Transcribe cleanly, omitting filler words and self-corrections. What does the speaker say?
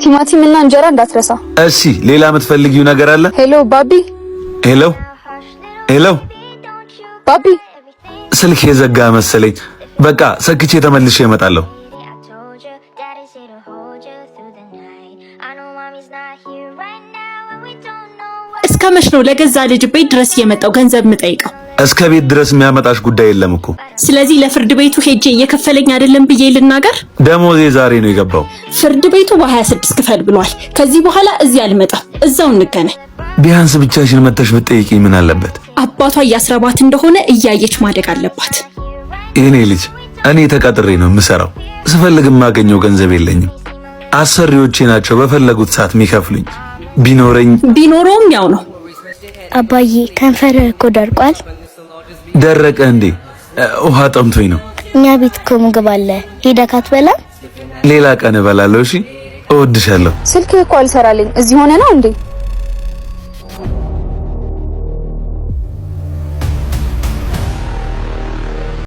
ቲማቲም እና እንጀራ እንዳትረሳ። እሺ፣ ሌላ የምትፈልጊው ነገር አለ? Hello ባቢ። Hello hello፣ ባቢ። ስልክ የዘጋ መሰለኝ። በቃ ሰክቼ ተመልሼ እመጣለሁ። I told you, daddy's here to hold you through the night. I know mommy's not here right now, and we don't know what. እስከ መች ነው ለገዛ ልጅ ቤት ድረስ እየመጣው ገንዘብ የምጠይቀው? እስከ ቤት ድረስ የሚያመጣሽ ጉዳይ የለም እኮ። ስለዚህ ለፍርድ ቤቱ ሄጄ እየከፈለኝ አይደለም ብዬ ልናገር? ደሞዜ ዛሬ ነው የገባው። ፍርድ ቤቱ በ26 ክፈል ብሏል። ከዚህ በኋላ እዚህ አልመጣም፣ እዛው እንገናኝ። ቢያንስ ብቻሽን መተሽ ብትጠይቂኝ ምን አለበት? አባቷ እያስረባት እንደሆነ እያየች ማደግ አለባት። የኔ ልጅ፣ እኔ ተቀጥሬ ነው የምሰራው። ስፈልግ የማገኘው ገንዘብ የለኝም። አሰሪዎቼ ናቸው በፈለጉት ሰዓት የሚከፍሉኝ። ቢኖረኝ ቢኖረውም ያው ነው። አባዬ፣ ከንፈርህ እኮ ደርቋል። ደረቀ እንዴ? ውሃ ጠምቶኝ ነው። እኛ ቤት እኮ ምግብ አለ። ሄደህ አትበላም? ሌላ ቀን እበላለሁ። እሺ፣ እወድሻለሁ። ስልክህ እኮ አልሰራልኝ። እዚህ ሆነ ነው እንዴ?